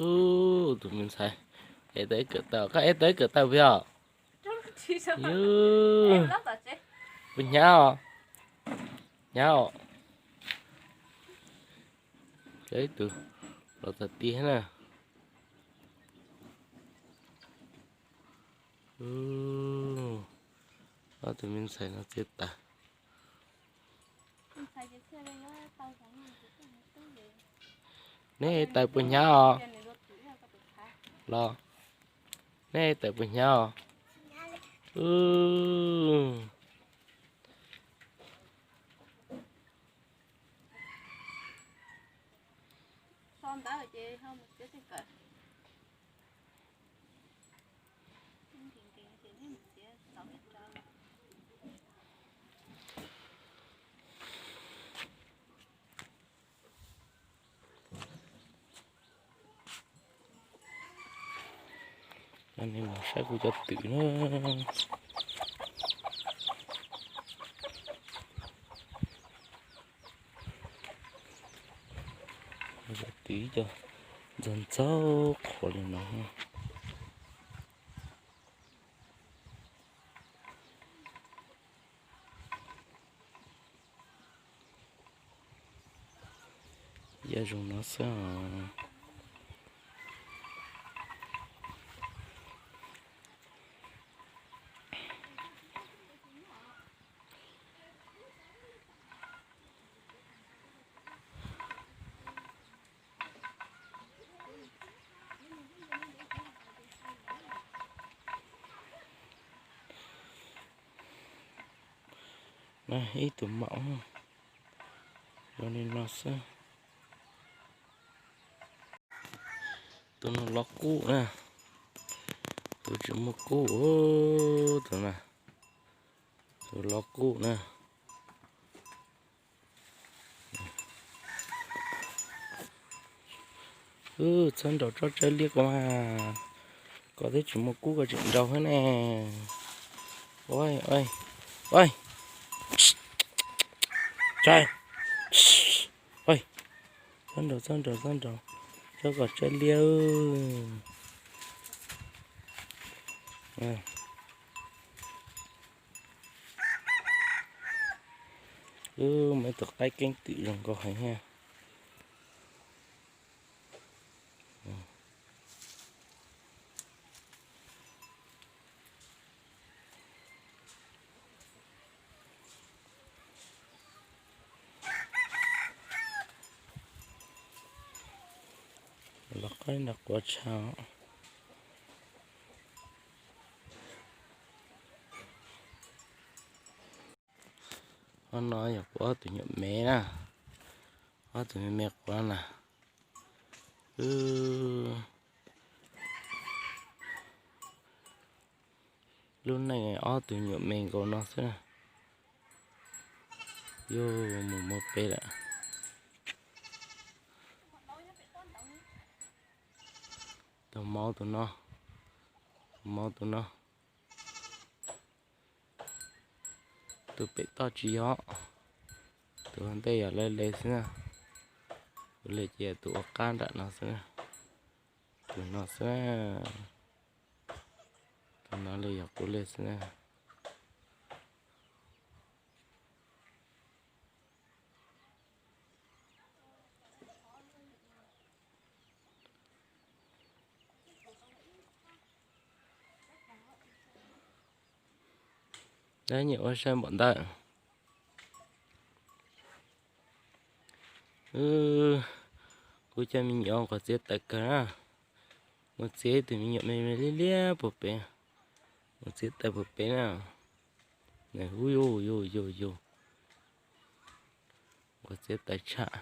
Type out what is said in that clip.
Ub, tus me ntxhais, ev tau ib kawm taws, koj ev tau ib kawm taws puas yog? Yus, puas hnyav os? Hnyav os. Cov ib tug los txog tiag na. Ub, ob tug me ntxhais no txiav taws. Neb ev taws puas hnyav os? Los, neb ev taws puas hnyav os? Ub. Coj nej mus saib kuv cov twm na. Cov twm ntxaug ntxaug qhuav li no. Yog zoo no xwb os. Na, ib tug maum zoo li no xwb. Tus no lov kub na, tus tsis muaj kub, tus na, tus lov kub na. Txhob nraus tsob tsawb liab ko mas, koj twb tsis muaj kub koj tseem nraus thiab ne. Txhob nraus, txhob nraus, txhob nraus, tsob kom tsawb liab. Wb muaj ib tug qaib keeb twm zoo nkauj heev thiab. Los qaib nram quav tshaj. Ob no yog kuv ob tug nyuam me na, ob tug me me quav na. Lub neej ob tug nyuam me nkaus no xwb na. Yus mus muaj peb lawm. Tus mauv tus no, tus mauv tus no. Tus pem toj tsis yog, tus ua ntej yog lawv le xwb na. Kuv le ces tus ua qab nram no xwb na. Tus no xwb na. Tus no li yog kuv le xwb na. Nyob ua saib npaum ntawd. Kuv cov me nyuam nquag txiav taws kawg na. Mus txiav ib tug me nyuam me me liab liab puag pem. Mus txiav taws puag pem na. Nws hu yus yus yus yus. Nquag txiav taws tshaj.